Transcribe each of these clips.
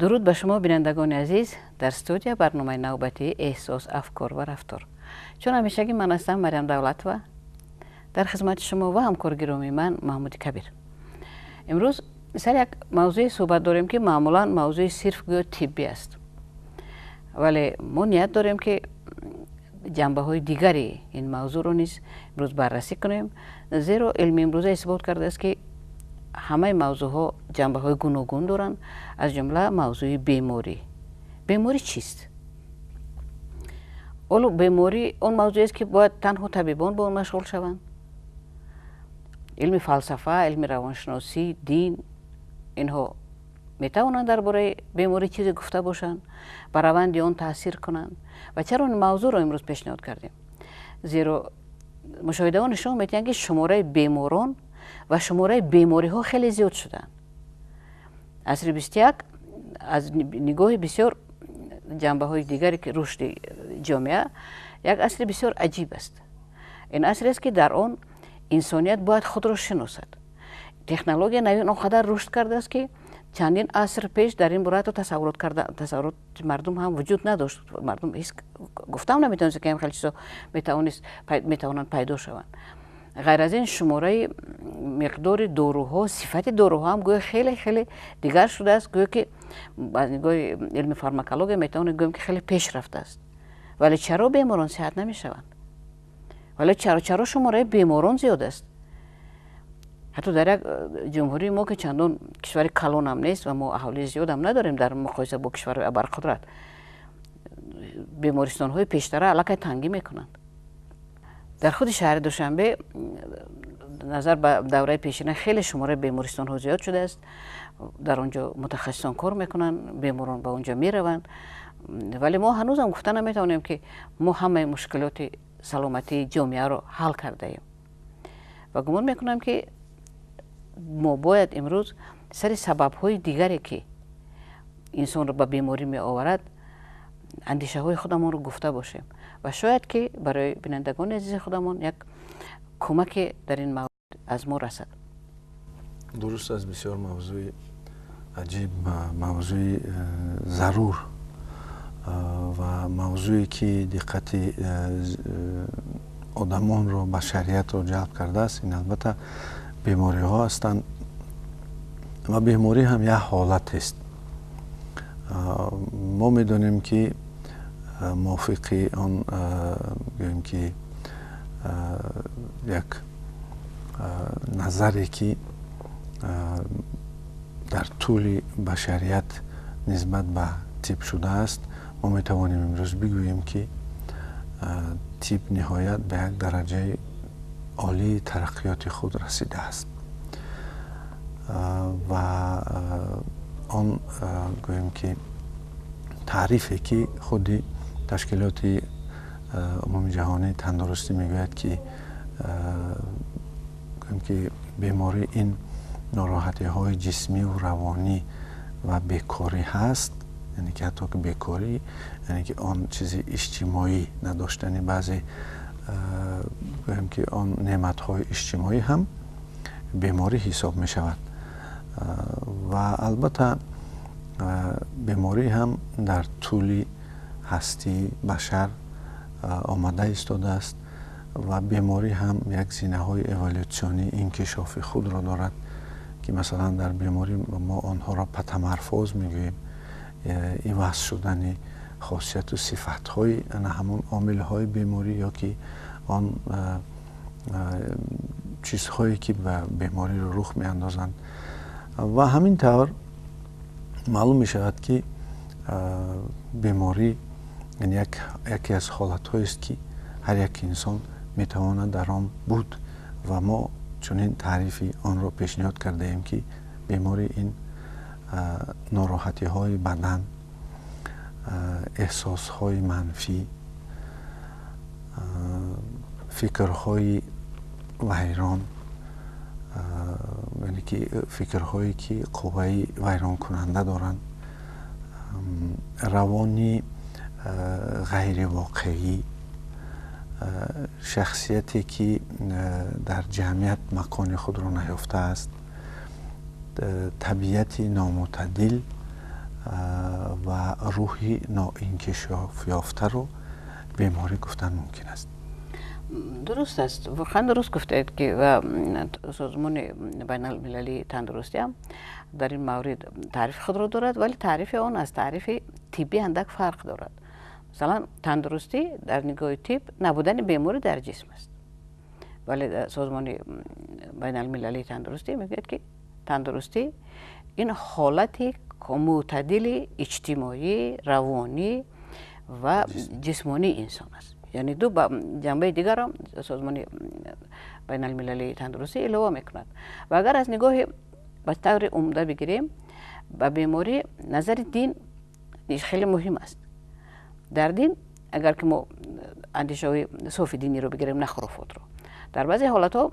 Дуруд ба шумо, бинандагони азиз. Дар студия барномаи навбатии «Эҳсос, афкор ва рафтор». Чун ҳамешагӣ, ман ҳастам, Марьям Давлатова, дар хизмати шумо ва ҳамкори гиромии ман Маҳмуди Кабир. Имрӯз сар як мавзӯе суҳбат дорем, ки маъмулан мавзӯи сирф гӯё тиббӣ аст, вале мо ният дорем, ки ҷанбаҳои дигари ин мавзӯъро низ имрӯз баррасӣ кунем, зеро илми имрӯза исбот кардааст, ки ҳамаи мавзӯъҳо ҷанбаҳои гуногун доранд, аз ҷумла мавзӯи беморӣ. Беморӣ чист? Ҳоло беморӣ он мавзӯест, ки бояд танҳо табибон ба он машғул шаванд? Илми фалсафа, илми равоншиносӣ, дин, инҳо метавонанд дар бораи беморӣ чизе гуфта бошанд, ба раванди он таъсир кунанд? Ва чаро ин мавзӯъро имрӯз пешниҳод кардем? Зеро мушоҳидаҳо нишон медиҳанд, ки шумораи беморон ва шумораи бемориҳо хеле зиёд шуданд. Асри 21 аз нигоҳи бисёр ҷанбаҳои дигаре, ки рушди ҷомеа, як асри бисёр аҷиб аст. Ин асрест, ки дар он инсоният бояд худро шиносад. Технология навин он қадар рушд кардааст, ки чандин аср пеш дар ин бора ҳатто тасаввурот карда, тасаввуроти мардум ҳам вуҷуд надошт. Мардум ҳис гуфтам наметавонист, ки хеле чизо метавонанд пайдо шаванд. Ғайр аз ин, шумораи, миқдори доруҳо, сифати доруҳо ҳам гӯё хеле хеле дигар шудааст. Гӯё ки аз нигоҳи илми фармакология метавонем гӯем, ки хеле пеш рафтааст. Вале чаро беморон сиҳат намешаванд? Вале чаро шумораи беморон зиёд аст? Ҳатто дар як ҷумҳурии мо, ки чандон кишвари калонам нест ва мо аҳолии зиёдам надорем дар муқоиса бо кишварҳои абарқудрат, бемористонҳои пештара аллакай тангӣ мекунанд. Дар худи шаҳри Душанбе назар ба давраи пешина хеле шумораи бемористонҳо зиёд шудааст. Дар он ҷо мутахассисон кор мекунанд, беморон ба он ҷо мераванд, вале мо ҳанӯзам гуфта наметавонем, ки мо ҳамаи мушкилоти саломатии ҷомеаро ҳал кардаем. Ва гумон мекунам, ки мо бояд имрӯз сари сабабҳои дигаре, ки инсонро ба беморӣ меоварад, андешаҳои худамонро гуфта бошем ва шояд ки барои бинандагони азизи худамон як кӯмаке дар ин маврид аз мо расад. Дуруст аст, бисёр мавзӯи аҷиб, мавзӯи зарур ва мавзӯе, ки диққати одамонро, башариятро ҷалб кардааст, ин албатта бемориҳо ҳастанд. Ва беморӣ ҳам як ҳолатест. Мо медонем, ки мувофиқи он, гӯем ки, як назаре, ки дар тӯли башарият нисбат ба тиб шудааст, мо метавонем имрӯз бигӯем, ки тиб ниҳоят ба як дараҷаи олии тараққиёти худ расидааст ва он, гӯем ки, таърифе, ки худи ташкилоти умумиҷаҳонии тандурустӣ мегӯяд, ки, гӯем ки, беморӣ ин нороҳатиҳои ҷисмиву равонӣ ва бекорӣ ҳаст, яъне ки ҳатто ки бекорӣ, яъне ки он чизи иҷтимоӣ, надоштани баъзе, гӯем ки, он неъматҳои иҷтимоӣ ҳам беморӣ ҳисоб мешавад. Ва албатта беморӣ ҳам дар тӯли ҳастии башар омада истодааст ва беморӣ ҳам як зинаҳои эволютсионии инкишофи худро дорад, ки масалан дар беморӣ мо онҳоро патоморфоз мегӯем, иваз шудани хосияту сифатҳои ана ҳамон омилҳои беморӣ ё ки он чизҳое, ки ба бемориро рух меандозанд. Ва ҳамин тавр маълум мешавад, ки беморӣ яке аз ҳолатҳоест, ки ҳар як инсон метавонад дар он буд. Ва мо чунин таърифи онро пешниҳод кардаем, ки беморӣ ин нороҳатиҳои бадан, эҳсосҳои манфӣ, фикрҳои вайрон, яъне ки фикрҳое, ки қувваи вайронкунанда доранд, равони ғайривоқеӣ, шахсияте, ки дар ҷамъият макони худро наёфтааст, табиати номӯътадил. ва рӯҳи ноинкишофёфтаро беморӣ гуфтан мумкин аст. Дуруст аст, воқеан дуруст гуфтаед, ки ва Созмони байналмилалии тандурустӣ ҳам дар ин маврид таърифи худро дорад, вале таърифи он аз таърифи тиббӣ андак фарқ дорад. Масалан, тандурустӣ дар нигоҳи тиб набудани беморӣ дар ҷисм аст, вале Созмони байналмилалии тандурустӣ мегӯяд, ки тандурустӣ ин ҳолати мӯътадили иҷтимоӣ, равонӣ ва ҷисмонии инсон аст. Яъне ду ҷанбаи дигарро Созмони байналмилалии тандурустӣ илова мекунад. Ва агар аз нигоҳи ба таври умда бигирем, ба беморӣ назари дин хеле муҳим аст. Дар дин, агар ки мо андешаҳои софи диниро бигирем, на хурофотро, дар баъзе ҳолатҳо,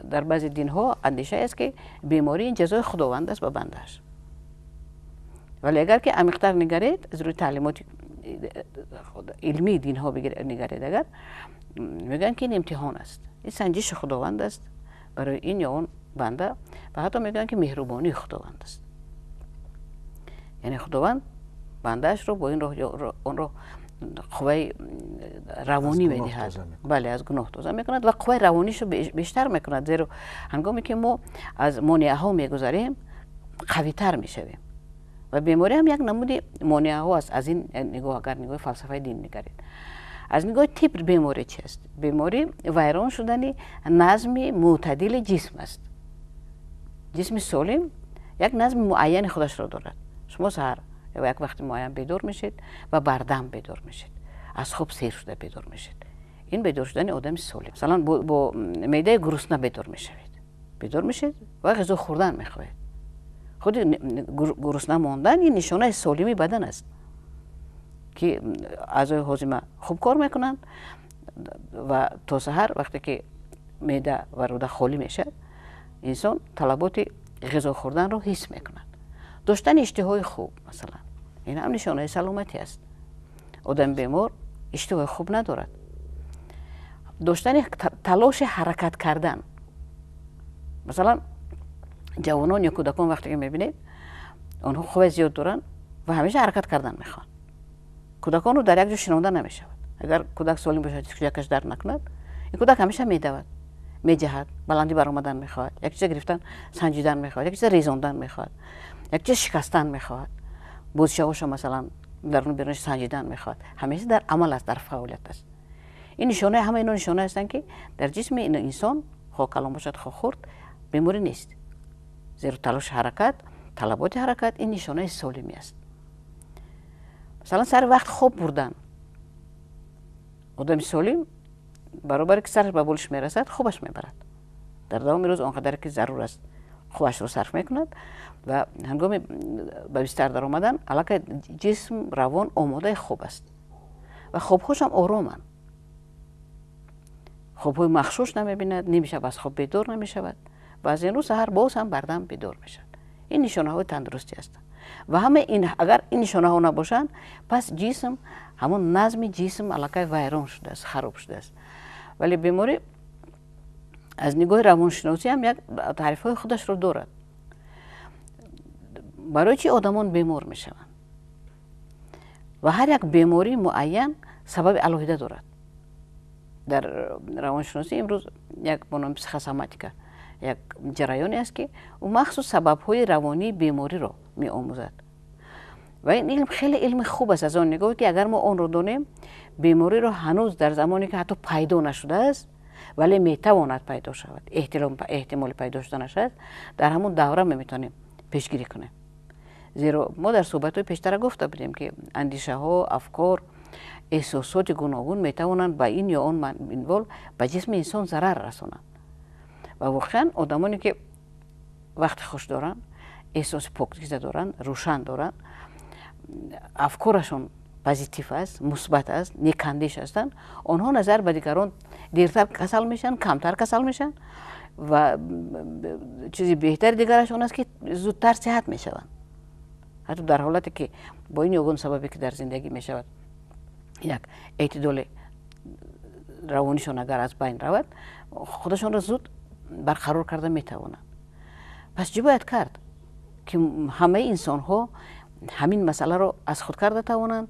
дар баъзе динҳо андешае аст, ки беморӣ ин ҷазои Худованд аст ба бандааш. Вале агар ки амиқтар нигаред, аз рӯи таълимоти илмии динҳо нигаред, агар мегӯянд, ки ин имтиҳон аст, ин санҷиши Худованд аст барои ин ё он банда, ва ҳатто мегӯянд, ки меҳрубонии Худованд аст. Яъне Худованд бандаашро бо ин роҳ онро қувваи равонӣ медиҳад, бале, аз гуноҳ тоза мекунад ва қувваи равонишро бештар мекунад, зеро ҳангоме ки мо аз монеаҳо мегузарем, қавитар мешавем. Ва беморӣ ҳам як намуди монеаҳо аст аз ин нигоҳ, агар нигоҳи фалсафаи дин нигаред. Аз нигоҳи тиб беморӣ чи аст? Беморӣ вайрон шудани назми мӯътадили ҷисм аст. Ҷисми солим як назми муайяни худашро дорад. Шумо саҳар як вақти муайян бедор мешед ва бардам бедор мешед, аз хоб сер шуда бедор мешед. Ин бедор шудани одами солим. Масалан, бо меъдаи гурусна бедор мешавед, бедор мешед ва ғизо хӯрдан мехоҳед. Худи гурусна мондан ин нишонаи солимии бадан аст, ки аъзои ҳозима хуб кор мекунанд ва то саҳар, вақте ки меъда ва рӯда холӣ мешавад, инсон талаботи ғизо хӯрданро ҳис мекунад. Доштани иштиҳои хуб, масалан, ин ҳам нишонаи саломатӣ аст. Одами бемор иштиҳои хуб надорад. Доштани талоши ҳаракат кардан, масалан, ҷавонон ё кӯдакон вақте ки мебинед, онҳо қувваи зиёд доранд ва ҳамеша ҳаракат кардан мехоҳанд. Кӯдаконро дар як ҷо шинонда намешавад. Агар кӯдак солим бошад, кӯчакаш дард накунад, ин кӯдак ҳамеша медавад, меҷаҳад, баландӣ баромадан мехоҳад, як чиза гирифтан, санҷидан мехоҳад, як чиза резондан мехоҳад, як чиз шикастан мехоҳад, бозичаҳоша, масалан, даруни берунаш санҷидан мехоҳад. Ҳамеша дар амал аст, дар фаъолият аст. Ин нишонаи, ҳама ино нишонаи ҳастанд, ки дар ҷисми инсон, хоҳ калон бошад, хоҳ хурд, беморӣ нест, зеро талоши ҳаракат, талаботи ҳаракат ин нишонаи солимӣ аст. Масалан, сари вақт хоб бурдан. Одами солим баробаре ки сараш ба болиш мерасад, хобаш мебарад. Дар давоми рӯз он қадаре ки зарур аст, хобашро сарф мекунад ва ҳангоми ба бистар даромадан аллакай ҷисм, равон омодаи хоб аст ва хобҳошам ороманд, хобҳои махшуш намебинад, нимшаб аз хоб бедор намешавад ва аз ин рӯ саҳар боз ҳам бардам бедор мешавад. Ин нишонаҳои тандурустӣ ҳастанд. Ва ҳама ин, агар ин нишонаҳо набошанд, пас ҷисм, ҳамон назми ҷисм аллакай вайрон шудааст, хароб шудааст. Вале беморӣ аз нигоҳи равоншиносӣ ҳам як таърифҳои худашро дорад. Барои чӣ одамон бемор мешаванд? Ва ҳар як бемории муайян сабаби алоҳида дорад. Дар равоншиносӣ имрӯз як бо номи психосоматика як ҷараёне аст, ки ӯ махсус сабабҳои равонии бемориро меомӯзад. Ва ин илм хеле илми хуб аст аз он нигоҳ, ки агар мо онро донем, бемориро ҳанӯз дар замоне ки ҳатто пайдо нашудааст, вале метавонад пайдо шавад, эҳтимоли пайдо шуданаш аст, дар ҳамон давра мо метавонем пешгирӣ кунем. Зеро мо дар суҳбатҳои пештара гуфта будем, ки андешаҳо, афкор, эҳсосоти гуногун метавонанд ба ин ё он минвол ба ҷисми инсон зарар расонанд. Ва воқеан одамоне ки вақти хуш доранд, эҳсоси покиза доранд, рӯшан доранд, афкорашон позитив аст, мусбат аст, некандеш ҳастанд, онҳо назар ба дигарон дертар касал мешаванд, камтар касал мешаванд ва чизи беҳтари дигараш он аст, ки зудтар сиҳат мешаванд. Ҳатто дар ҳолате ки бо ин ё он сабабе ки дар зиндагӣ мешавад, як эътидоли равонишон агар аз байн равад, худашонро зуд барқарор карда метавонанд. Пас чӣ бояд кард, ки ҳамаи инсонҳо Ҳамин масъаларо аз худ карда тавонанд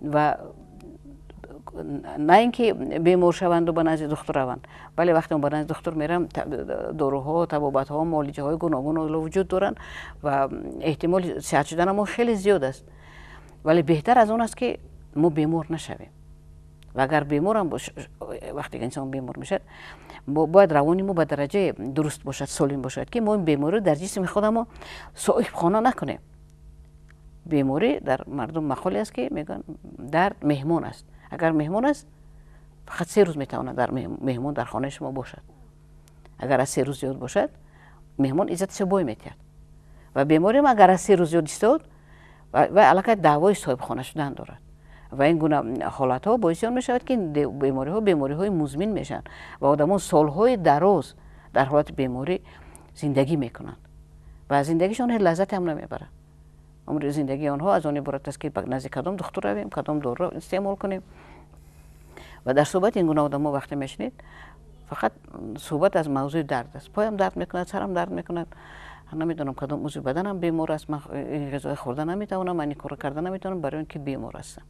ва на ин ки бемор шаванду ба назди духтур раванд. Вале вақте ба назди духтур мераванд, доруҳо, табобатҳо, муолиҷаҳои гуногун вуҷуд доранд ва эҳтимоли сиҳат шудани мо хеле зиёд аст. Вале беҳтар аз он аст, ки мо бемор нашавем. Ва агар беморам, вақте инсон бемор мешавад, бояд равони мо ба дараҷаи дуруст бошад, солим бошад, ки мо ин бемориро дар ҷисми худамо соҳибхона накунем. Беморӣ, дар мардум мақоле аст, ки мегӯянд, дард меҳмон аст. Агар меҳмон аст, фақат 3 рӯз метавонад дар меҳмон дар хонаи шумо бошад. Агар аз 3 рӯз зиёд бошад, меҳмон иззаташо бой метиҳад. Ва бемориам агар аз 3 рӯз зиёд истод, вай аллакай даъвои соҳибхона шудан дорад. Ва ин гуна ҳолатҳо боиси он мешавад, ки бемориҳо бемориҳои музмин мешаванд ва одамон солҳои дароз дар ҳолати беморӣ зиндагӣ мекунанд ва аз зиндагишон ҳеҷ лаззате ҳам намебаранд. Умри зиндагии онҳо аз он иборат аст, ки назди кадом духтур равем, кадом доруро истеъмол кунем. Ва дар суҳбати ин гуна одамо вақте мешунед, фақат суҳбат аз мавзӯи дард аст: поям дард мекунад, сарам дард мекунад, намедонам, кадом узви баданам бемор аст, ман ин ғизои хӯрда наметавонам, ман ин корро карда наметавонам, барои он ки бемор ҳастам.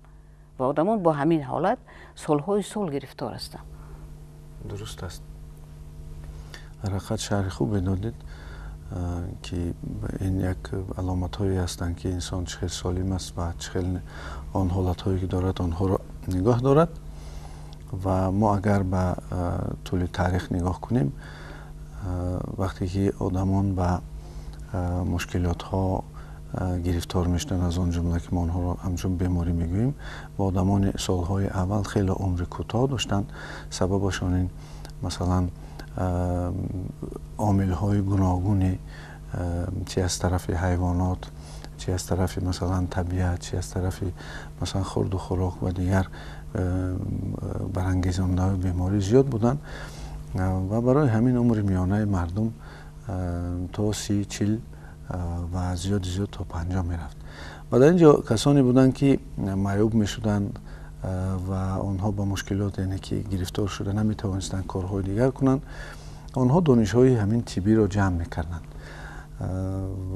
Ва одамон бо ҳамин ҳолат солҳои сол гирифтор ҳастанд. Дуруст аст. Дар ҳақиқат, шарҳи хубе додед, ки ин як аломатҳое ҳастанд, ки инсон чӣ хел солим аст ва чӣ хел он ҳолатҳое, ки дорад, онҳоро нигоҳ дорад. Ва мо агар ба тӯли таърих нигоҳ кунем, вақте ки одамон ба мушкилотҳо гирифтор мешуданд, аз он ҷумла ки мо онҳоро ҳамчун беморӣ мегӯем, ва одамони солҳои аввал хеле умри кӯтоҳ доштанд, сабабашон ин, масалан, омилҳои гуногуни, чи аз тарафи ҳайвонот, чи аз тарафи, масалан, табиат, чи аз тарафи, масалан, хӯрду хӯрок ва дигар барангезондаҳои беморӣ зиёд буданд. Ва барои ҳамин умри миёнаи мардум то 30, 40 ва зиёди зиёд то 50 мерафт. Ва дар ин ҷо касоне буданд, ки маъюб мешуданд ва онҳо ба мушкилот, яъне ки гирифтор шуда, наметавонистанд корҳои дигар кунанд. Онҳо донишҳои ҳамин тиббиро ҷамъ мекарданд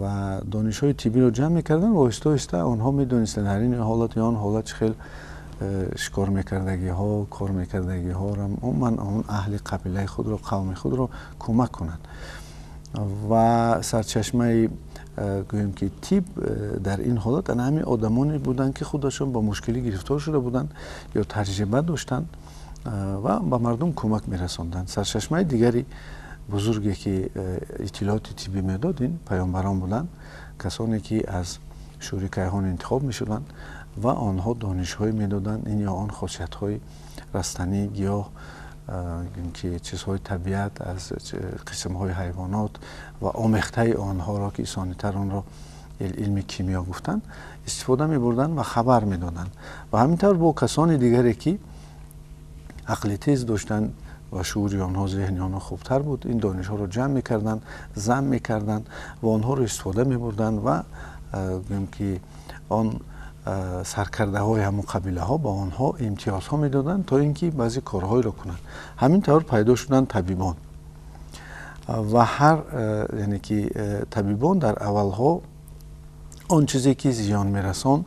ва донишҳои тиббиро ҷамъ мекарданд ва оҳиста оҳиста онҳо медонистанд, дар ин ҳолат ё он ҳолат чӣ хел шикор мекардагиҳо, кор мекардагиҳоро, умуман он аҳли қабилаи худро, қавми худро кӯмак кунанд. Ва сарчашмаи, гӯем ки, тиб дар ин ҳолат ана ҳамин одамоне буданд, ки худашон ба мушкилӣ гирифтор шуда буданд ё таҷриба доштанд ва ба мардум кӯмак мерасонданд. Сарчашмаи дигари бузурге, ки иттилооти тиббӣ медод, ин паёмбарон буданд, касоне ки аз шӯри кайҳон интихоб мешуданд ва онҳо донишҳое медоданд, ин ё он хосиятҳои растанӣ, гиёҳ, ки чизҳои табиат, аз қисмҳои ҳайвонот ва омехтаи онҳоро, ки сонитар онро илми кимиё гуфтанд, истифода мебурданд ва хабар медоданд. Ва ҳамин тавр бо касони дигаре, ки ақли тез доштанд ва шуури онҳо, зеҳни онҳо хубтар буд, ин донишҳоро ҷамъ мекарданд, зам мекарданд ва онҳоро истифода мебурданд. Ва гӯем ки он саркардаҳои ҳамон қабилаҳо ба онҳо имтиёзҳо медоданд, то ин ки баъзе корҳоеро кунанд. Ҳамин тавр пайдо шуданд табибон. Ва ҳар, яъне ки, табибон дар аввалҳо он чизе, ки зиён мерасонд,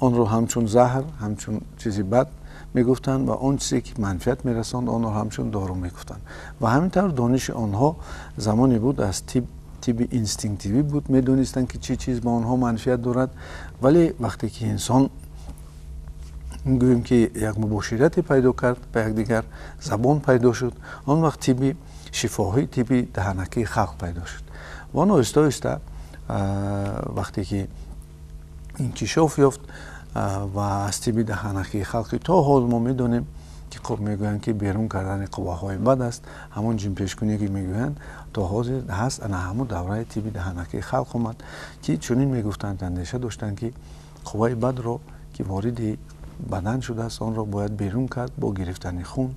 онро ҳамчун заҳр, ҳамчун чизи бад мегуфтанд ва он чизе, ки манфиат мерасонд, онро ҳамчун дору мегуфтанд. Ва ҳамин тавр дониши онҳо замоне буд аз тиб, тибби инстинктивӣ буд, медонистанд, ки чӣ чиз ба онҳо манфиат дорад. Вале вақте ки инсон, гӯем ки, як мубоширате пайдо кард ба якдигар, забон пайдо шуд, он вақт тибби шифоҳӣ, тибби даҳанакии халқ пайдо шуд. Ва он оҳиста оҳиста вақте ки инкишоф ёфт ва аз тибби даҳанакии халқи то ҳол мо медонем, ки мегӯянд, ки берун кардани қувваҳои бад аст, ҳамон ҷинпешкунӣ, ки мегӯянд, то ҳозир ҳаст. Ана ҳамон давраи тибби даҳанакии халқ омад, ки чунин мегуфтанд, андеша доштанд, ки қувваи бадро, ки вориди бадан шудааст, онро бояд берун кард бо гирифтани хун,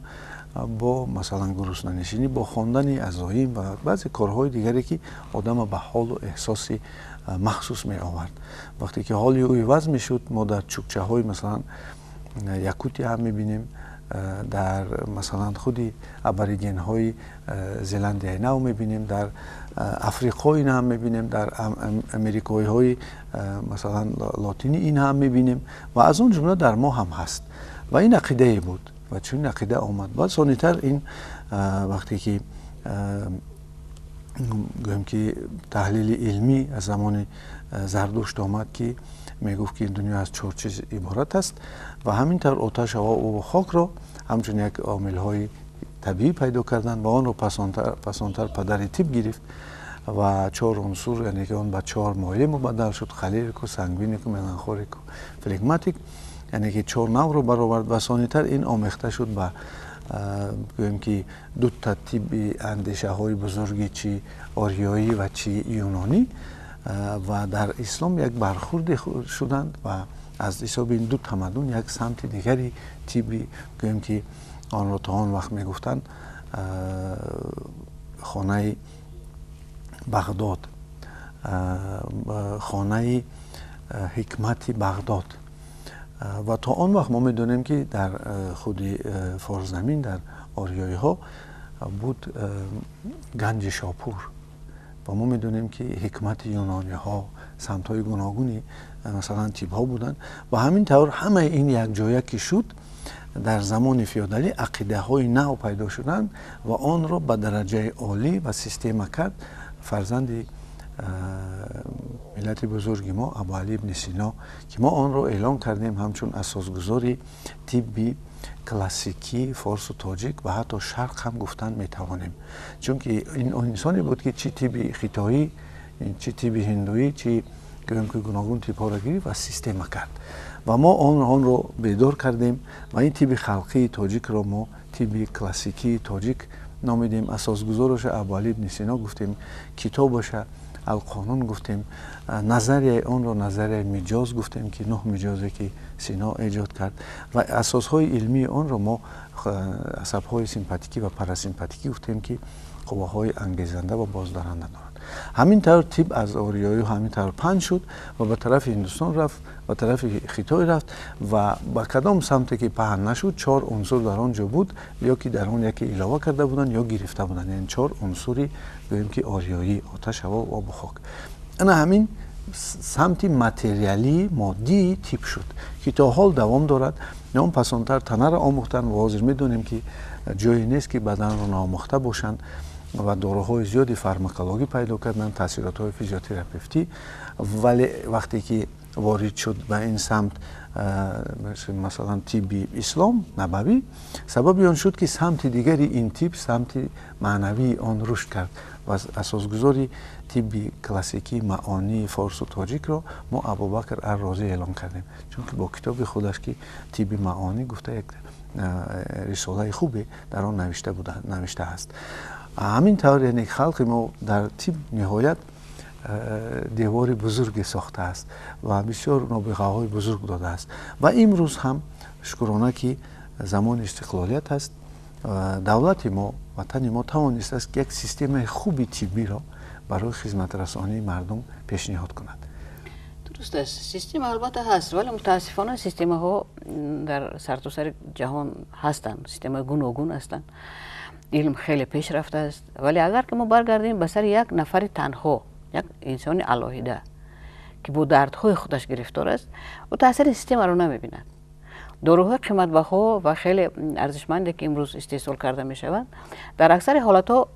бо, масалан, гуруснанишинӣ, бо хондани азоим ва баъзе корҳои дигаре, ки одама ба ҳолу эҳсоси махсус меовард. Вақте ки ҳоли ӯ иваз мешуд, мо дар чукчаҳои, масалан, Якутия ҳам мебинем. Дар масалан худи аборигенҳои Зеландияи Нав мебинем, дар Африқо ин ҳам мебинем, дар америкоиҳои масалан лотинӣ ин ҳам мебинем ва аз он ҷумла дар мо ҳам ҳаст. Ва ин ақидае буд ва чунин ақида омад. Баъд сонитар ин вақте ки гӯем ки таҳлили илмӣ аз замони Зардушт омад, ки мегуфт, ки ин дунё аз чор чиз иборат аст ва ҳамин тавр оташ, ҳаво, обу хокро ҳамчун як омилҳои табиӣ пайдо карданд ва онро пасонтар падари тиб гирифт ва чор унсур, яъне ки он ба чор моеъ мубаддал шуд: холерику, сангвинику, меланхолику, флегматик, яъне ки чор навъро баровард. Ва сонитар ин омехта шуд ба гӯем ки дута тибби андешаҳои бузурги, чи ориёӣ ва чи юнонӣ, ва дар ислом як бархурде шуданд ва аз ҳисоби ин ду тамаддун як самти дигари тибби, гӯем ки онро то он вақт мегуфтанд хонаи Бағдод, хонаи ҳикмати Бағдод. Ва то он вақт мо медонем, ки дар худи Форсзамин, дар ориёиҳо буд ганҷи Шопур ва мо медонем, ки ҳикмати юнониҳо, самтҳои гуногуни масалан тибҳо буданд. Ва ҳамин тавр ҳамаи ин якҷоя ки шуд, дар замони феодалӣ ақидаҳои нав пайдо шуданд ва онро ба дараҷаи олӣ ва система кард фарзанди миллати бузурги мо, Абуалӣ ибни Сино, ки мо онро эълон кардем ҳамчун асосгузори тибби классикии форсу тоҷик ва ҳатто шарқ ҳам гуфтан метавонем, чунки ин инсоне буд, ки чи тибби хитоӣ, чи тибби ҳиндуӣ, чи гӯем ки гуногун тибҳоро гирифт ва система кард ва мо онро бедор кардем ва ин тибби халқии тоҷикро мо тибби классикии тоҷик номидем, асосгузораша Абуалӣ ибни Сино гуфтем, китобаша Алқонун гуфтем, назарияи онро назарияи миҷоз гуфтем, ки нӯҳ миҷозе ки Сино эҷод кард, ва асосҳои илмии онро мо асабҳои симпатикӣ ва парасимпатикӣ гуфтем, ки қувваҳои ангезанда ва боздаранда доранд. Ҳамин тавр тиб аз ориёӣ ҳамин тавр паҳн шуд ва ба тарафи Ҳиндустон рафт, ба тарафи Хитой рафт ва ба кадом самте ки паҳн нашуд, чор унсур дар он ҷо буд, ё ки дар он яке илова карда буданд ё гирифта буданд, яъне чор унсури гӯем ки ориёӣ: оташ, ҳаво, обу хок. Ана ҳамин самти материалии моддии тиб шуд, ки то ҳол давом дорад. Он пасонтар танаро омӯхтанд ва ҳозир медонем, ки ҷое нест, ки баданро наомӯхта бошанд, ва доруҳои зиёди фармакологӣ пайдо карданд, таъсиротҳои физиотерапевтӣ. Вале вақте ки ворид шуд ба ин самт масалан тибби ислом набавӣ, сабаби он шуд, ки самти дигари ин тиб, самти маънавии он рушд кард ва асосгузори тибби классикии маъонии форсу тоҷикро мо Абубакр Аррозӣ эълон кардем, чунки бо китоби худаш, ки тибби маъонӣ гуфта як рисолаи хубе дар он навишта аст. Ҳамин тавр, яъне халқи мо дар тиб ниҳоят девори бузурге сохтааст ва бисёр нобиғаҳои бузург додааст. Ва имрӯз ҳам шукрона, ки замони истиқлолият аст, давлати мо, ватани мо тавонистааст, ки як системаи хуби тиббиро барои хизматрасонии мардум пешниҳод кунад. Дуруст аст, система албатта ҳаст, вале мутаассифона системаҳо дар сартосари ҷаҳон ҳастанд, системаи гуногун ҳастанд, илм хеле пеш рафтааст. Вале агар ки мо баргардем ба сари як нафари танҳо, як инсони алоҳида, ки бо дардҳои худаш гирифтор аст, ӯ таъсири системаро намебинад. Доруҳои қиматбаҳо ва хеле арзишманде, ки имрӯз истеҳсол карда мешаванд, дар аксари ҳолатҳо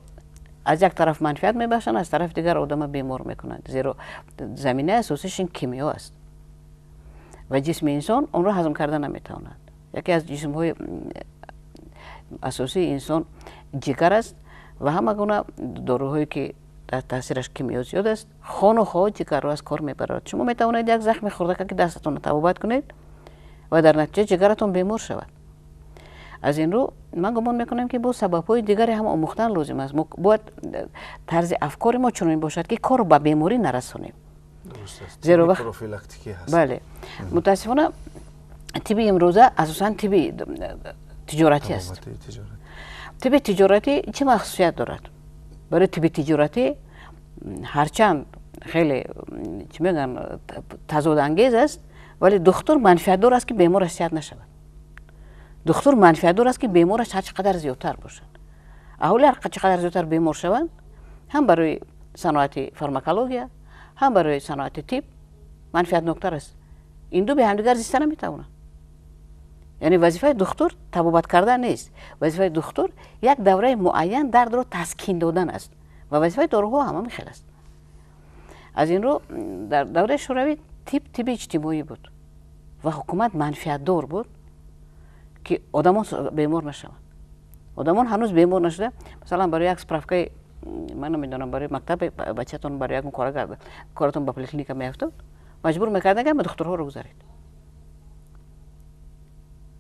аз як тараф манфиат мебахшанд, аз тарафи дигар одама бемор мекунанд, зеро заминаи асосиш ин кимиё аст ва ҷисми инсон онро ҳазм карда наметавонад. Яке аз ҷисмҳои асосии инсон ҷигар аст ва ҳама гуна доруҳое, ки дар таъсираш кимиё зиёд аст, хону хоҳ ҷигарро аз кор мебарад. Шумо метавонед як захми хурдака ки дастатонро табобат кунед ва дар натиҷа ҷигаратон бемор шавад. Аз ин рӯ ман гумон мекунам, ки бо сабабҳои дигаре ҳам омӯхтан лозим аст. Мо бояд тарзи афкори мо чунин бошад, ки корро ба беморӣ нарасонем. Зеро бале, мутаассифона тибби имрӯза асосан тибби тиҷоратӣ аст. Тибби тиҷоратӣ чӣ махсусият дорад? Барои тибби тиҷоратӣ ҳарчанд хеле, чӣ мегӯянд, тазодангез аст, вале духтур манфиатдор аст, ки бемораш сиҳат нашавад. Духтур манфиатдор аст, ки бемораш ҳар чӣ қадар зиёдтар бошад. Аҳоли ҳар чӣ қадар зиёдтар бемор шаванд, ҳам барои саноати фармакология, ҳам барои саноати тиб манфиатноктар аст. Ин ду бе ҳамдигар зиста наметавонанд. Яъне вазифаи духтур табобат кардан нест, вазифаи духтур як давраи муайян дардро таскин додан аст ва вазифаи доруҳо ҳам ҳамин хел аст. Аз ин рӯ, дар давраи Шӯравӣ тиб тиби иҷтимоӣ буд ва ҳукумат манфиатдор буд, ки одамон бемор нашаванд. Одамон ҳанӯз бемор нашуда, масалан, барои як справкаи, ман намедонам, барои мактаби бачатон, барои ягон кора коратон ба поликлиника меафтод, маҷбур мекарданд, ки ҳама духтурҳоро гузаред.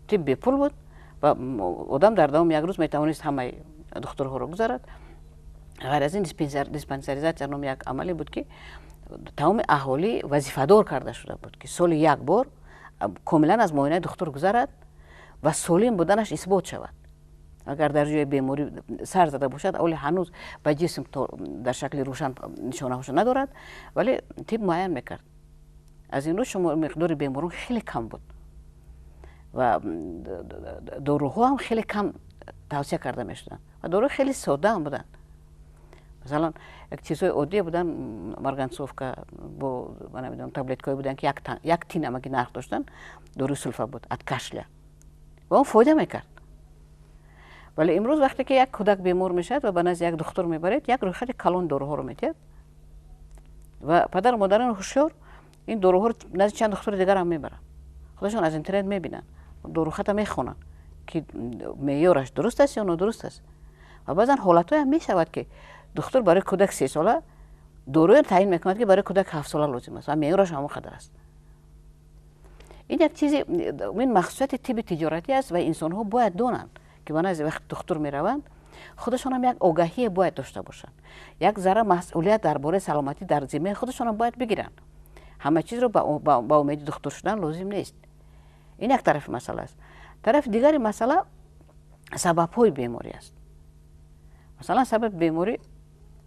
Тиб бепул буд ва одам дар давоми як рӯз метавонист ҳамаи духтурҳоро гузарад. Ғайр аз ин, диспансеризатсия номи як амале буд, ки тамоми аҳолӣ вазифадор карда шуда буд, ки соли як бор комилан аз муоинаи духтур гузарад ва солим буданаш исбот шавад. Агар дар ҷои беморӣ сар зада бошад, оле ҳанӯз ба ҷисм дар шакли рӯшан нишонаҳошо надорад, вале тиб муайян мекард. Аз ин рӯ, шумо миқдори беморон хеле кам буд ва доруҳо ҳам хеле кам тавсия карда мешуданд ва доруҳо хеле содда ҳам буданд. Масалан, як чизҳои оддие буданд, марганцовка бо, ман намедонам, таблеткое буданд, ки як тин амаки нарх доштанд, доруи сулфа буд, от кашля, ва он фоида мекард. Вале имрӯз, вақте ки як кӯдак бемор мешавад ва ба назди як духтур мебаред, як рӯйхати калон доруҳоро медиҳад ва падару модарони ҳушёр ин доруҳоро назди чанд духтури дигар ҳам мебаранд. Худашон аз интернет мебинанд, дорухата мехонанд, ки меъёраш дуруст аст ё нодуруст аст. Ва баъзан ҳолатҳоям мешавад, ки духтур барои кӯдак 3сола доруе таъин мекунад, ки барои кӯдак 7сола лозим аст ва меъёраш ҳамон қадар аст. Ин як чизи, ин махсусияти тиби тиҷоратӣ аст ва инсонҳо бояд донанд, ки ба назди вақти духтур мераванд, худашонам як огаҳие бояд дошта бошанд, як зарра масъулият дар бораи саломатӣ дар зиммаи худашонам бояд бигиранд. Ҳама чизро ба умеди духтур шудан лозим нест. Ин як тарафи масъала аст. Тарафи дигари масъала сабабҳои беморӣ аст. Масалан, сабаби беморӣ,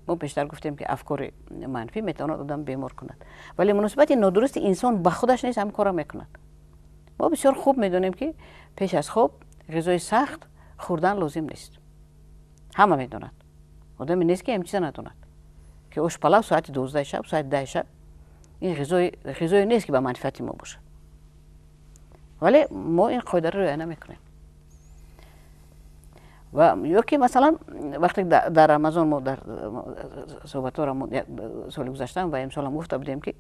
мо пештар гуфтем, ки афкори манфӣ метавонад одам бемор кунад, вале муносибати нодурусти инсон ба худаш низ ҳамин корро мекунад. Мо бисёр хуб медонем, ки пеш аз хоб ғизои сахт хӯрдан лозим нест. Ҳама медонад, одаме нест, ки ҳамин чиза надонад, ки ошпалав соати 12-аи шаб, соати 10-и шаб ин ғизое нест, ки ба манфиати мо бошад. Вале мо ин қоидаро риоя намекунем. Ва ё ки, масалан, вақте дар Рамазон, мо дар суҳбатҳоро соли гузаштаам ва имсолам гуфта будем, ки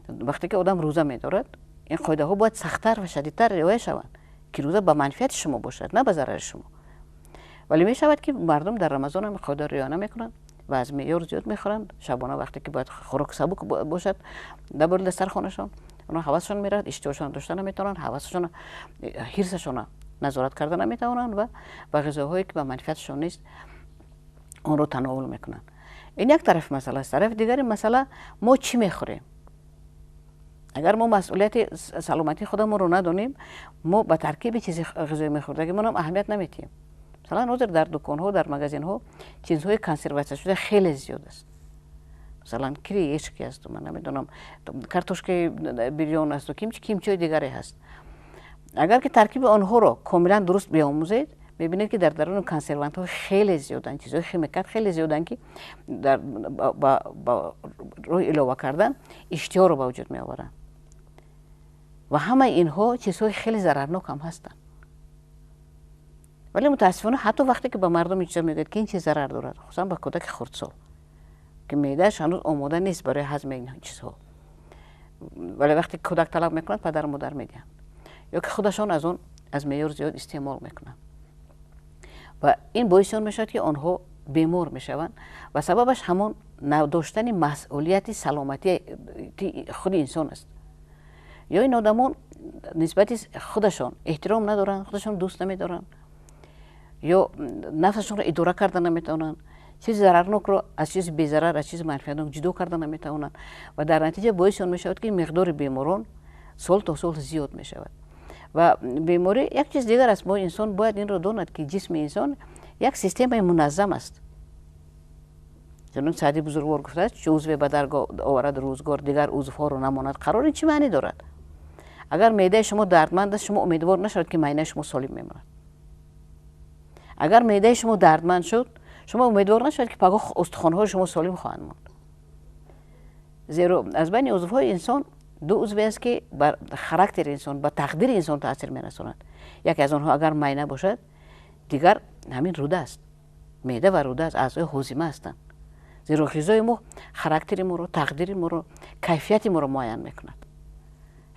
вақте ки одам рӯза медорад, ин қоидаҳо бояд сахттар ва шадидтар риоя шаванд, ки рӯза ба манфиати шумо бошад, на ба зарари шумо. Вале мешавад, ки мардум дар Рамазон ҳам қоидаро риоя намекунанд ва аз меъёр зиёд мехӯранд. Шабона, вақте ки бояд хӯроки сабук бошад дар бори дастархонашон, онҳо ҳавасшон меравад, иштиҳошонро дошта наметавонанд, ҳавасшона, ҳирсашона назорат карда наметавонанд ва ба ғизоҳое, ки ба манфиатшон нест, онро тановул мекунанд. Ин як тарафи масъала аст. Тарафи дигари масъала: мо чӣ мехӯрем? Агар мо масъулияти саломатии худамонро надонем, мо ба таркиби чизи ғизои мехӯрдагимонам аҳамият намедиҳем. Масалан, ҳозир дар дуконҳо, дар магазинҳо чизҳои консерватсияшуда хеле зиёд аст. Масалан, кириешки асту, ман намедонам, картошкаи бирён асту, кимчиҳои дигаре ҳаст. Агар ки таркиби онҳоро комилан дуруст биомӯзед, мебинед, ки дар даруни консервантҳо хеле зиёданд чизҳои химикат, хеле зиёданд, ки ба роҳи илова кардан иштиҳоро ба вуҷуд меоваранд ва ҳамаи инҳо чизҳои хеле зарарнок ҳам ҳастанд. Вале мутаассифона, ҳатто вақте ки ба мардум ин чизо мегӯяд, ки ин чиз зарар дорад, хусусан ба кӯдаки хурдсол, ки меъдааш ҳанӯз омода нест барои ҳазми ин чизҳо, вале вақте кӯдак талаб мекунад, падару модар медиҳанд ё ки худашон аз он аз меъёр зиёд истеъмол мекунанд ва ин боиси он мешавад, ки онҳо бемор мешаванд. Ва сабабаш ҳамон надоштани масъулияти саломатии худи инсон аст. Ё ин одамон нисбати худашон эҳтиром надоранд, худашон дӯст намедоранд, ё нафсашонро идора карда наметавонанд, чизи зарарнокро аз чизи безарар, аз чизи манфиатнок ҷудо карда наметавонанд ва дар натиҷа боиси он мешавад, ки миқдори беморон сол то сол зиёд мешавад. Ва беморӣ як чиз дигар аст. Мо инсон бояд инро донад, ки ҷисми инсон як системаи муназзам аст. Чунон Саъди бузургвор гуфтааст: «Чу узве ба дард оварад рӯзгор, дигар узвҳоро намонад қарор». Ин чӣ маънӣ дорад? Агар меъдаи шумо дардманд аст, шумо умедвор нашавед, ки майнаи шумо солим мемонад. Агар меъдаи шумо дардманд шуд, шумо умедвор нашавед, ки пагоҳ устухонҳои шумо солим хоҳанд монд. Зеро аз байни узвҳои инсон ду узве аст, ки бар характери инсон, ба тақдири инсон таъсир мерасонад. Яке аз онҳо агар майна бошад, дигар ҳамин рӯда аст. Меъда ва рӯда аз аъзои ҳозима ҳастанд. Зеро ғизои мо характери моро, тақдири моро, кайфияти моро муайян мекунад.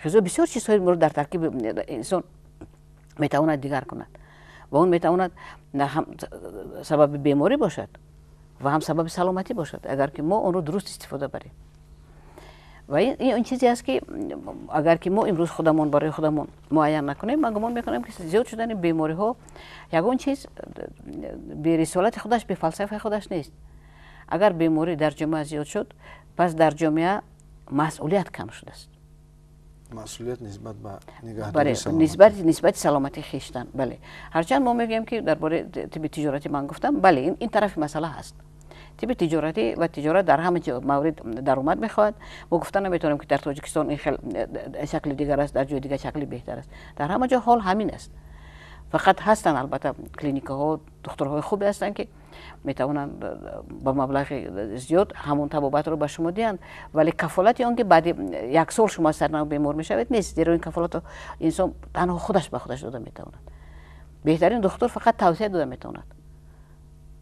Ғизо бисёр чизҳои моро дар таркиби инсон метавонад дигар кунад ва он метавонад ҳам сабаби беморӣ бошад ва ҳам сабаби саломатӣ бошад, агар ки мо онро дуруст истифода барем. Ва ин чизе аст, ки агар ки мо имрӯз худамон барои худамон муайян накунем, ман гумон мекунам, ки зиёд шудани бемориҳо ягон чиз берисолати худаш, бефалсафаи худаш нест. Агар беморӣ дар ҷомеа зиёд шуд, пас дар ҷомеа масъулият кам шудааст. Масъулият нисбат ба нигоҳдории нисбати саломатии хештан. Бале, ҳарчанд мо мегӯем, ки дар бораи тибби тиҷоратӣ ман гуфтам, бале, ин тарафи масъала ҳаст. Тибби тиҷоратӣ ва тиҷорат дар ҳама маврид даромад мехоҳад. Мо гуфта наметавонем, ки дар Тоҷикистон ин хел шакли дигар аст, дар ҷои дигар шакли беҳтар аст. Дар ҳама ҷо ҳол ҳамин аст. Фақат ҳастанд, албатта, клиникаҳо, духтурҳои хубе ҳастанд, ки метавонанд ба маблағи зиёд ҳамон табобатро ба шумо диҳанд, вале кафолати он ки баъди як сол шумо аз сарнав бемор мешавед, нест. Зеро ин кафолатро инсон танҳо худаш ба худаш дода метавонад. Беҳтарин духтур фақат тавсия дода метавонад.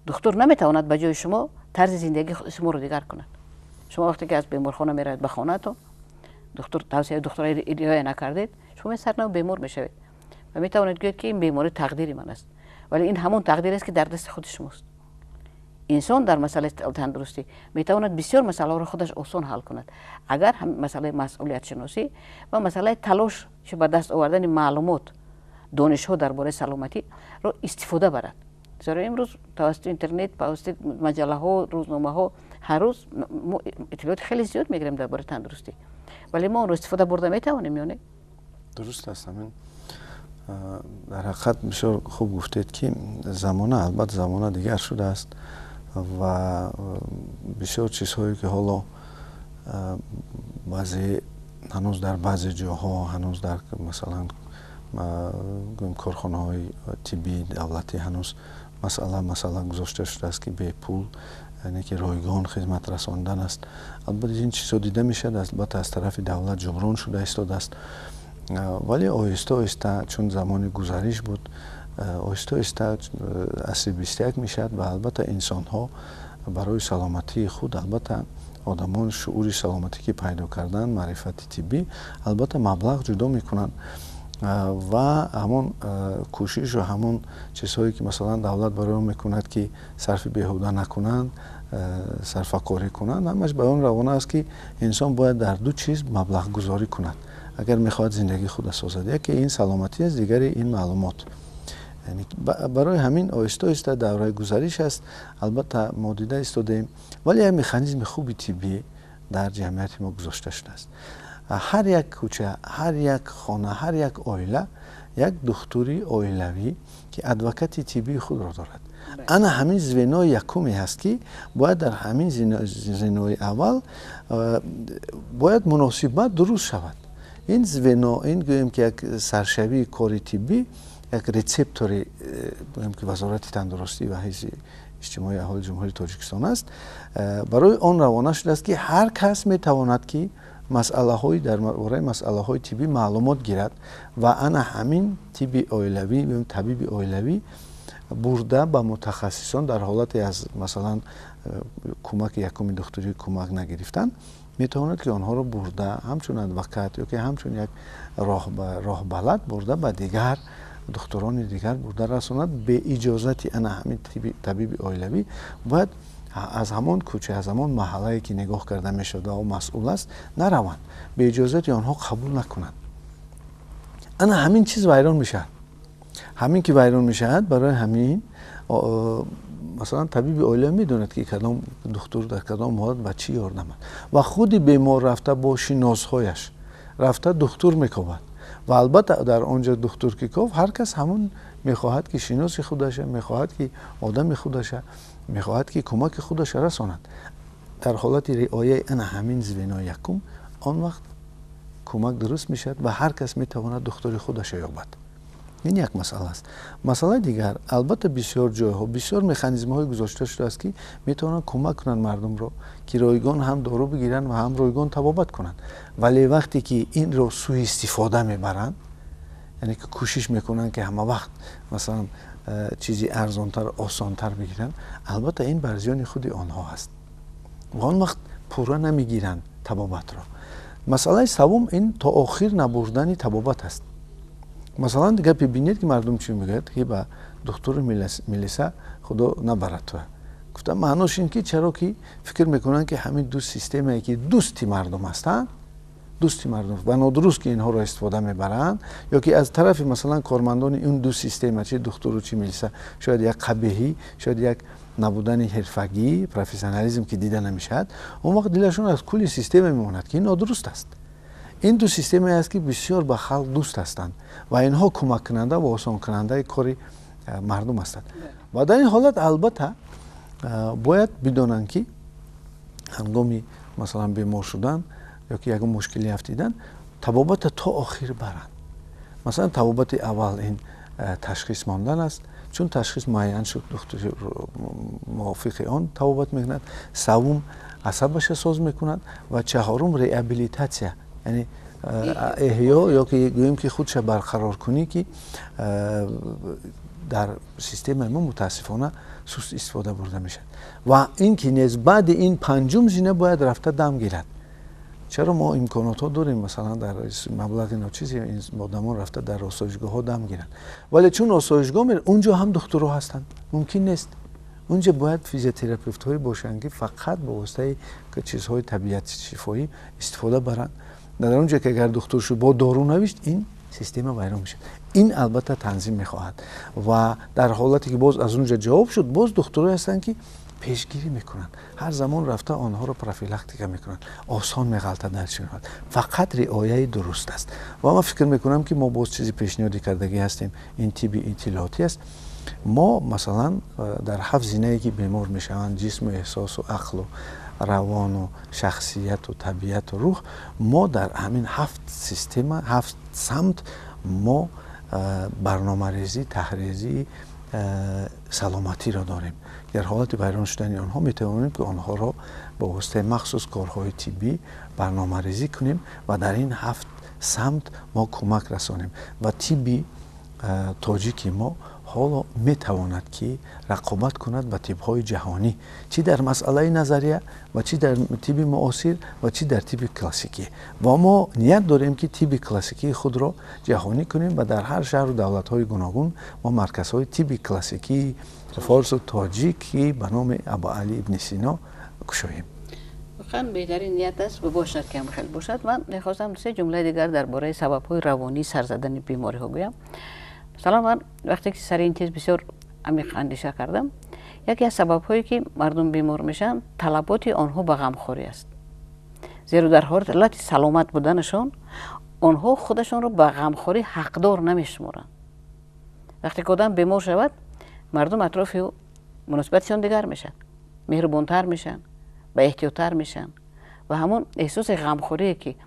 Духтур наметавонад ба ҷои шумо тарзи зиндагии шуморо дигар кунад. Шумо вақте ки аз беморхона меравед ба хонаатон, духтур тавсияи духтура риоя накардед, шумо сарнав бемор мешавед ва метавонед гӯед, ки ин беморӣ тақдири ман аст, вале ин ҳамон тақдир аст, ки дар дасти худи шумост. Инсон дар масъалаи тандурустӣ метавонад бисёр масъалаҳоро худаш осон ҳал кунад, агар масъалаи масъулиятшиносӣ ва масъалаи талош ба даст овардани маълумот, донишҳо дар бораи саломатиро истифода барад. Зеро имрӯз тавассути интернет, тавассути маҷаллаҳо, рӯзномаҳо ҳар рӯз мо иттилооти хеле зиёд мегирем дар бораи тандурустӣ, вале мо онро истифода бурда метавонем ё не? Дуруст аст. Ҳамин дар ҳақиқат бисёр хуб гуфтед, ки замона, албатта, замона дигар шудааст ва бисёр чизҳое, ки ҳоло баъзе ҳанӯз дар баъзе ҷоҳо, ҳанӯз дар, масалан, гӯем, корхонаҳои тиббии давлатӣ ҳанӯз масъала гузошта шудааст, ки бепул, яъне ки ройгон хизмат расондан аст. Албатта, ин чизҳо дида мешавад, албатта, аз тарафи давлат ҷуброн шуда истодааст, вале оҳиста оҳиста, чун замони гузариш буд, оҳиста оҳиста асри 21 мешавад ва албатта инсонҳо барои саломатии худ, албатта одамон шуури саломатӣ ки пайдо карданд, маърифати тиббӣ, албатта маблағ ҷудо мекунанд ва ҳамон кӯшишу ҳамон чизҳое, ки масалан давлат барои он мекунад, ки сарфи беҳуда накунанд, сарфакорӣ кунанд, ҳамаш ба он равона аст, ки инсон бояд дар ду чиз маблағгузорӣ кунад, агар мехоҳад зиндагии худро созад. Яке ин саломатӣ аст, дигаре ин маълумот. Барои ҳамин оҳиста оҳиста давраи гузариш аст, албатта мо дида истодаем, вале як механизми хуби тиббӣ дар ҷамъияти мо гузошта шудааст. Ҳар як кӯча, ҳар як хона, ҳар як оила як духтури оилавӣ, ки адвокати тиббии худро дорад. Ана ҳамин звенои якуме ҳаст, ки бояд дар ҳамин звенои аввал бояд муносибат дуруст шавад. Ин звено, ин гӯем ки як саршавии кори тиббӣ, як рецептори, гӯем ки Вазорати тандурустӣ ва ҳифзи иҷтимоии аҳолии Ҷумҳурии Тоҷикистон аст, барои он равона шудааст, ки ҳар кас метавонад, ки масъалаҳои дар бораи масъалаҳои тиббӣ маълумот гирад ва ана ҳамин тибби оилавӣ, табиби оилавӣ бурда ба мутахассисон, дар ҳолате аз масалан кӯмаки якуми духтурӣ кӯмак нагирифтан, метавонад, ки онҳоро бурда ҳамчун адвокат ё ки ҳамчун як роҳбалад бурда ба дигар духтурони дигар бурда расонад. Беиҷозати ана ҳамин табиби оилавӣ бояд аз ҳамон кӯча, аз ҳамон маҳаллае, ки нигоҳ карда мешавад ва масъул аст, нараванд, беиҷозати онҳо қабул накунанд. Ана ҳамин чиз вайрон мешавад. Ҳамин ки вайрон мешавад, барои ҳамин масалан табиби оила медонад, ки кадом духтур дар кадом ҳолат ба чӣ ёрдам аст, ва худи бемор рафта бо шиносҳояш рафта духтур мекобад ва албатта дар он ҷо духтур ки кофт, ҳар кас ҳамон мехоҳад, ки шиноси худаша мехоҳад, ки одами худаша мехоҳад, ки кӯмаки худаша расонад. Дар ҳолати риояи ана ҳамин звенои якум, он вақт кӯмак дуруст мешавад ва ҳар кас метавонад духтури худаша ёбад. Ин як масъала аст. Масъалаи дигар, албатта, бисёр ҷойҳо, бисёр механизмҳое гузошта шудааст, ки метавонанд кӯмак кунанд мардумро, ки ройгон ҳам дору бигиранд ва ҳам ройгон табобат кунанд. Вале вақте ки инро сӯистифода мебаранд, яъне ки кӯшиш мекунанд, ки ҳама вақт, масалан, чизи арзонтар, осонтар бигиранд, албатта, ин бар зиёни худи онҳо аст ва он вақт пурра намегиранд табобатро. Масъалаи севум ин то охир набурдани табобат аст. Масалан, гапе бинед, ки мардум чӣ мегӯяд, ки ба духтури милиса худо набарад туа. Гуфта, маънош ин ки чаро ки фикр мекунанд, ки ҳамин ду системае, ки дӯсти мардум ҳастанд, дӯсти мардум ва нодуруст ки инҳоро истифода мебаранд, ё ки аз тарафи, масалан, кормандони ин ду система, чи духтуру, чи милиса, шояд як қабеҳӣ, шояд як набудани ҳирфагӣ, профессионализм ки дида намешавад, он вақт дилашон аз кулли система мемонад, ки ин нодуруст аст. Ин ду системае аст, ки бисёр ба халқ дӯст ҳастанд ва инҳо кӯмаккунанда ва осонкунандаи кори мардум ҳастанд. Ва дар ин ҳолат, албатта, бояд бидонанд, ки ҳангоми, масалан, бемор шудан ё ки ягон мушкилӣ афтидан, табобата то охир баранд. Масалан, табобати аввал ин ташхис мондан аст. Чун ташхис муайян шуд, духтури мувофиқи он табобат мекунад. Савум, асабаша соз мекунад ва чаҳорум, реабилитатсия, яъне эҳё ё ки гӯем, ки худша барқароркунӣ, ки дар системаи мо, мутаассифона, суст истифода бурда мешавад. Ва ин ки нез, баъди ин панҷум зина бояд рафта дам гирад. Чаро мо имконотҳо дорем, масалан, дар маблағи ночизи одамон рафта дар осоишгоҳҳо дам гиранд, вале чун осоишгоҳ мер, унҷо ҳам духтурҳо ҳастанд, мумкин нест. Унҷа бояд физиотерапевтҳое бошанд, ки фақат ба воситаи чизҳои табиати шифоӣ истифода баранд. Дар он ҷо ки агар духтур шуд, бо дору навишт, ин система вайрон мешавад. Ин албатта танзим мехоҳад. Ва дар ҳолате ки боз аз он ҷо ҷавоб шуд, боз духтурое ҳастанд, ки пешгирӣ мекунанд, ҳар замон рафта онҳоро профилактика мекунанд. Осон меғалтад дар чунин ҳолат, фақат риояи дуруст аст. Ва ман фикр мекунам, ки мо боз чизи пешниҳодӣ кардагӣ ҳастем. Ин тибби иттилоотӣ аст. Мо, масалан, дар ҳафт зинае, ки бемор мешаванд, ҷисму эҳсосу ақлу равону шахсияту табиату рӯҳ, мо дар ҳамин ҳафт система, ҳафт самт мо барномарезӣ, таҳризии саломатиро дорем. Дар ҳолати вайрон шудани онҳо метавонем, ки онҳоро ба воситаи махсус корҳои тиббӣ барномарезӣ кунем ва дар ин ҳафт самт мо кӯмак расонем. Ва тибби тоҷики мо ҳоло метавонад, ки рақобат кунад ба тибҳои ҷаҳонӣ, чӣ дар масъалаи назария ва чӣ дар тибби муосир ва чӣ дар тибби классикӣ. Ва мо ният дорем, ки тибби классикии худро ҷаҳонӣ кунем ва дар ҳар шаҳру давлатҳои гуногун мо марказҳои тибби классикии форсу тоҷикӣ ба номи Абуалӣ ибни Сино кушоем. Воқеан, беҳтарин ният аст ва бошад, ки ҳам хел бошад. Ман мехостам се ҷумлаи дигар дар бораи сабабҳои равонии сар задани бемориҳо гӯям. Масалан, ман вақте ки сари ин чиз бисёр амиқ андеша кардам, яке аз сабабҳое, ки мардум бемор мешаванд, талаботи онҳо ба ғамхорӣ аст. Зеро дар ҳолати саломат буданашон онҳо худашонро ба ғамхорӣ ҳақдор намешуморанд. Вақте ки одам бемор шавад, мардум атрофи ӯ муносибатшон дигар мешавад, меҳрубонтар мешаванд, ба эҳтиёттар мешаванд ва ҳамон эҳсоси ғамхорие, ки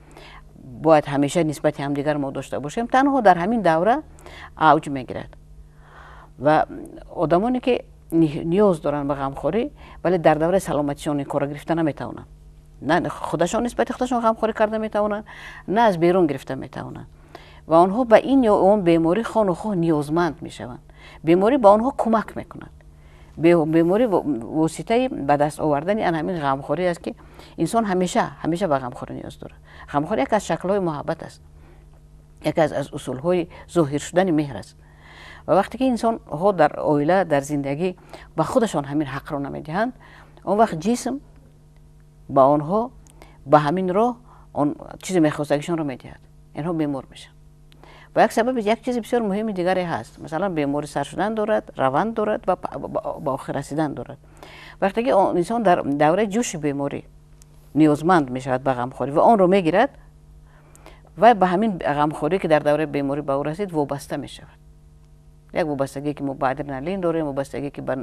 бояд ҳамеша нисбати ҳамдигар мо дошта бошем, танҳо дар ҳамин давра авҷ мегирад. Ва одамоне, ки ниёз доранд ба ғамхорӣ, вале дар давраи саломатишон ин корро гирифта наметавонанд, на худашон нисбати худашон ғамхорӣ карда метавонанд, на аз берун гирифта метавонанд ва онҳо ба ин ё он беморӣ хону хоҳ ниёзманд мешаванд. Беморӣ ба онҳо кӯмак мекунад. Беморӣ воситаи ба даст овардани ан ҳамин ғамхорӣ аст, ки инсон ҳамеша, ҳамеша ба ғамхорӣ ниёз дорад. Ғамхорӣ яке аз шаклҳои муҳаббат аст, яке аз усулҳои зоҳир шудани меҳр аст. Ва вақте ки инсонҳо дар оила, дар зиндагӣ ба худашон ҳамин ҳақро намедиҳанд, он вақт ҷисм ба онҳо ба ҳамин роҳ он чизе мехостагишонро медиҳад, инҳо бемор мешаванд. Ва як сабаби, як чизи бисёр муҳими дигаре ҳаст. Масалан, беморӣ сар шудан дорад, раванд дорад ва ба охир расидан дорад. Вақте ки инсон дар давраи ҷӯши беморӣ ниёзманд мешавад ба ғамхорӣ ва онро мегирад, вай ба ҳамин ғамхорӣ, ки дар давраи беморӣ ба ӯ расид, вобаста мешавад. Як вобастагие, ки мо ба адреналин дорем, вобастагие, ки ба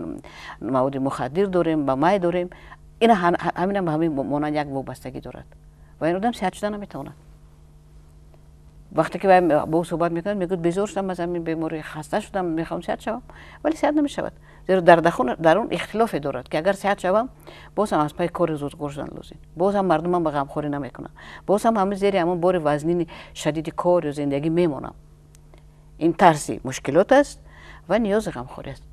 маводи мухаддир дорем, ба май дорем, ина ҳаминам ба ҳамин монанд як вобастагӣ дорад ва ин одам сиҳат шуда наметавонад. Вақте ки бо ӯ суҳбат мекунад, мегӯяд: «Безор шудам аз ҳамин беморӣ, хаста шудам, мехоҳам сиҳат шавам», вале сиҳат намешавад, зеро дар дарун ихтилофе дорад, ки агар сиҳат шавам, боз ҳам аз пайи кори рӯзгор шудан лозим, боз ҳам мардумам ба ғамхорӣ намекунанд, боз ҳам ҳама зери ҳамон бори вазнини шадиди кор ё зиндагӣ мемонам. Ин тарси мушкилот аст ва ниёзи ғамхорӣ аст.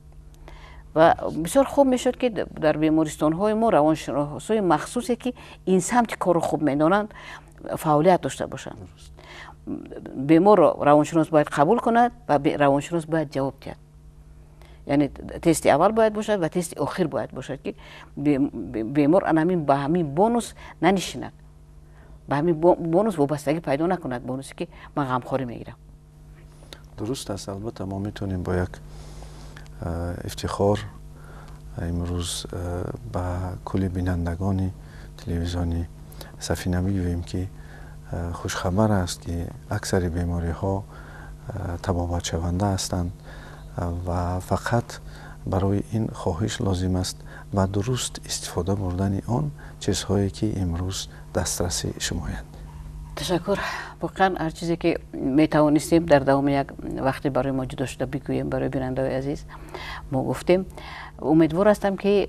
Ва бисёр хуб мешуд, ки дар бемористонҳои мо равоншиносҳои махсусе, ки ин самти корро хуб медонанд, фаъолият дошта бошанд. Беморро равоншинос бояд қабул кунад ва равоншинос бояд ҷавоб диҳад, яъне тести аввал бояд бошад ва тести охир бояд бошад, ки бемор ана ҳамин ба ҳамин бонус нанишинад, ба ҳамин бонус вобастагӣ пайдо накунад, бонусе ки ман ғамхорӣ мегирам. Дуруст аст. Албатта, мо метавонем бо як ифтихор имрӯз ба кулли бинандагони телевизиони Сафина бигӯем, ки хушхабар аст, ки аксари бемориҳо табобатшаванда ҳастанд ва фақат барои ин хоҳиш лозим аст ва дуруст истифода бурдани он чизҳое, ки имрӯз дастраси шумоянд. Ташаккур. Воқеан, ҳар чизе ки метавонистем дар давоми як вақте барои мо ҷудо шуда бигӯем барои бинандаҳои азиз, мо гуфтем. Умедвор ҳастам, ки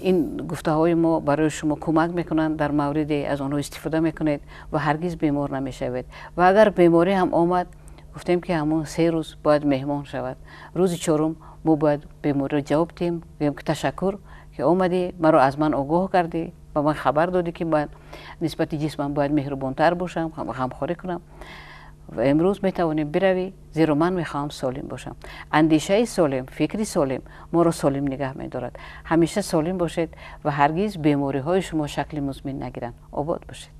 ин гуфтаҳои мо барои шумо кӯмак мекунанд, дар мавриде аз онҳо истифода мекунед ва ҳаргиз бемор намешавед. Ва агар беморӣ ҳам омад, гуфтем, ки ҳамон 3 рӯз бояд меҳмон шавад. Рӯзи чорум мо бояд бемориро ҷавоб диҳем, гӯем, ки ташаккур, ки омадӣ, маро аз ман огоҳ кардӣ, ба ман хабар додӣ, ки ман нисбати ҷисмам бояд меҳрубонтар бошам, ғамхорӣ кунам, ва имрӯз метавонем биравӣ, зеро ман мехоҳам солим бошам. Андешаи солим, фикри солим моро солим нигаҳ медорад. Ҳамеша солим бошед ва ҳаргиз бемориҳои шумо шакли музмин нагиранд. Обод бошед.